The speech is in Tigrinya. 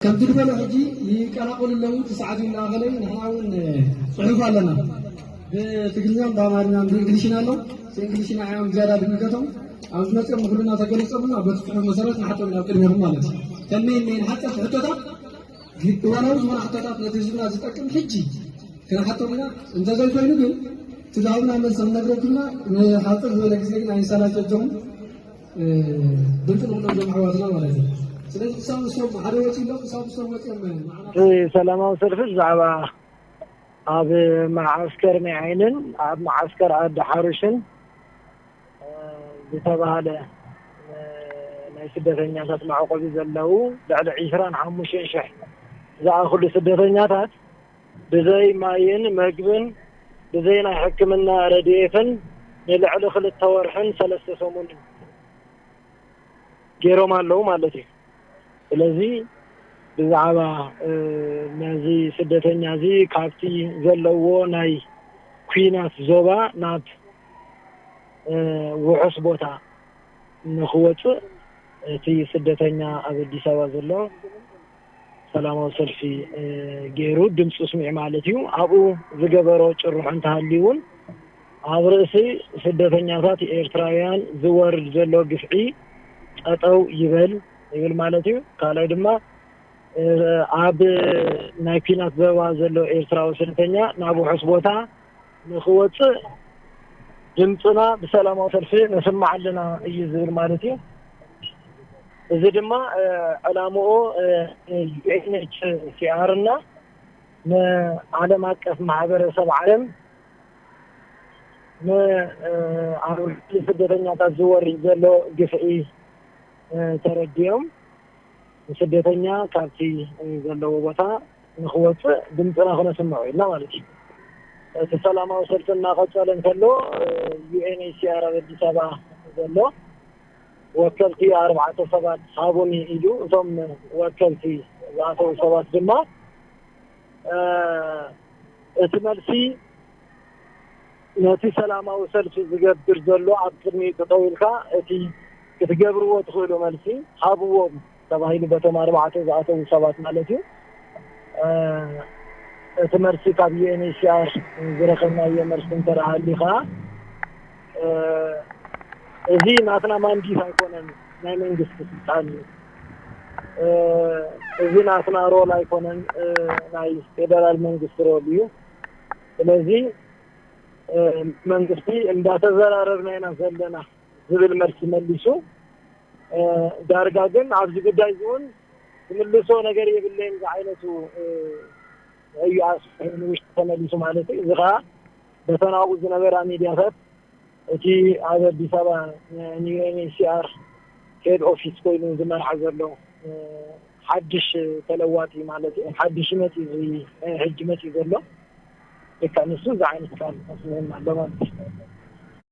ከምቲ ዝበሎ ሕጂ ይቀላቀሉ ኣለዉ። እቲ ሰዓት እዩ እናኣኸለ እዩ። ንሕና እውን ጽሑፍ ኣለና። ብትግርኛን ብኣማርኛን ብእንግሊሽን ኣሎ። እቲ እንግሊሽና እዮም ዝያዳ ድምቀቶም። ኣብ ዝመጽኦም ንኹልና ተገሊጾምና በቲ ጽሑፍ መሰረት ንሓቶም ናብ ቅድሚኹም ማለት እዩ። ከም ሜን ሜን ሓጸርቲ ሕቶታት፣ እዋናዊ ዝኾነ ሕቶታት ነቲ ህዝብና ዝጠቅም ሕጂ ክንሓቶም ኢና። እንተዘይኮይኑ ግን እቲ ዝሃቡና መልሲ ክንነግረኩምና ንሓጽር ዝበለ ግዜ ግን ኣይንሰላቸኩም። ድምፂ ንኹሎም ዞም ኣሕዋትና ማለት እዩ። ስለዚ ክሳብ ንሶም ሓደ ወፂ ኣሎ፣ ክሳብ ንሶም ወፂኦም ንዓና እቲ ሰላማዊ ሰልፊ ብዛዕባ ኣብ መዓስከር ናይ ዓይንን ኣብ መዓስከር ዓዲ ሓሩሽን፣ እ፣ ዝተባህለ፣ እ፣ ናይ ስደተኛታት መዕቆቢ ዘለዉ ልዕሊ ዕስራን ሓሙሽተን ሽሕ ዝኣኽሉ ስደተኛታት ብዘይ ማይን መግብን ብዘይ ናይ ሕክምና ረድኤትን ንልዕሊ ክልተ ወርሕን ሰለስተ ሰሙንን ገይሮም ኣለዉ ማለት እዩ። ስለዚ ብዛዕባ፣ እ፣ ነዚ ስደተኛ እዚ ካብቲ ዘለዎ ናይ ኲናት ዞባ ናብ፣ እ፣ ውሑስ ቦታ ንኽወጽእ እቲ ስደተኛ ኣብ ኣዲስ ኣበባ ዘሎ ሰላማዊ ሰልፊ፣ እ፣ ገይሩ ድምፁ ስሚዑ ማለት እዩ። ኣብኡ ዝገበሮ ጭርሖ እንተሃልዩ እውን ኣብ ርእሲ ስደተኛታት ኤርትራውያን ዝወርድ ዘሎ ግፍዒ ጠጠው ይበል ይብል ማለት እዩ። ካልኣይ ድማ፣ እ፣ ኣብ ናይ ኲናት ዘባ ዘሎ ኤርትራዊ ስደተኛ ናብ ውሑስ ቦታ ንኽወፅእ ድምፅና ብሰላማዊ ሰልፊ ነስምዕ ኣለና እዩ ዝብል ማለት እዩ። እዚ ድማ፣ እ፣ ዕላምኡ፣ እ፣ ዩ ኤን ኤች ሲ ኣር እና ንዓለም ኣቀፍ ማሕበረሰብ ዓለም ን-፣ እ፣ ኣብ ልዕሊ ስደተኛታት ዝወርድ ዘሎ ግፍዒ፣ እ፣ ተረዲኦም ንስደተኛ ካብቲ ዘለዎ ቦታ ንኽወፅእ ድምፅና ክነስምዖ ኢልና ማለት እዩ። እቲ ሰላማዊ ሰልፊ እናቐፀለ እንከሎ፣ ዩ ኤን ኤች ሲ ኣር ኣብ ኣዲስ ኣበባ ዘሎ ወከልቲ ኣርባዕተ ሰባት ሃቡኒ ኢሉ። እቶም ወከልቲ ዝኣተዉ ሰባት ድማ፣ እ፣ እቲ መልሲ ነቲ ሰላማዊ ሰልፊ ዝገብር ዘሎ ኣብ ቅድሚኡ ጠጠው ኢልካ እቲ ክትገብርዎ ትኽእሉ መልሲ ሃብዎም ተባሂሉ በቶም ኣርባዕተ ዝኣተዉ ሰባት ማለት እዩ። እ፣ እቲ መልሲ ካብ ዩ ኤን ኤች ሲ ኣር ዝረኸብናዮ መልሲ እንተ ደኣ ሃልዩ ኸዓ፣ እ፣ እዚ ናትና ማንዲት ኣይኮነን፣ ናይ መንግስቲ ስልጣን እዩ። እ፣ እዚ ናትና ሮል ኣይኮነን፣ እ፣ ናይ ፌደራል መንግስቲ ሮል እዩ። ስለዚ፣ እ፣ መንግስቲ እንዳተዘራረብና ኢና ዘለና ዝብል መልሲ መሊሱ። እ፣ ዳርጋ ግን ኣብዚ ጉዳይ እዚ እውን ዝምልሶ ነገር የብለይን ዝዓይነቱ፣ እ፣ እዩ ኣስፊሑ ንውሽጢ ተመሊሱ ማለት እዩ። እዚ ኸዓ በተን ኣብኡ ዝነበራ ሚድያታት እቲ ኣብ ኣዲስ ኣበባ ን ዩ ኤን ኤች ሲ ኣር ሄድ ኦፊስ ኮይኑ ዝመርሓ ዘሎ፣ እ፣ ሓድሽ ተለዋጢ ማለት እዩ። ሓድሽ መፂ እዚ፣ እ፣ ሕጂ መፂ ዘሎ ልክዕ ንሱ እዚ ዓይነት ቃል ኣስሚዑና ኣሎ ማለት እዩ።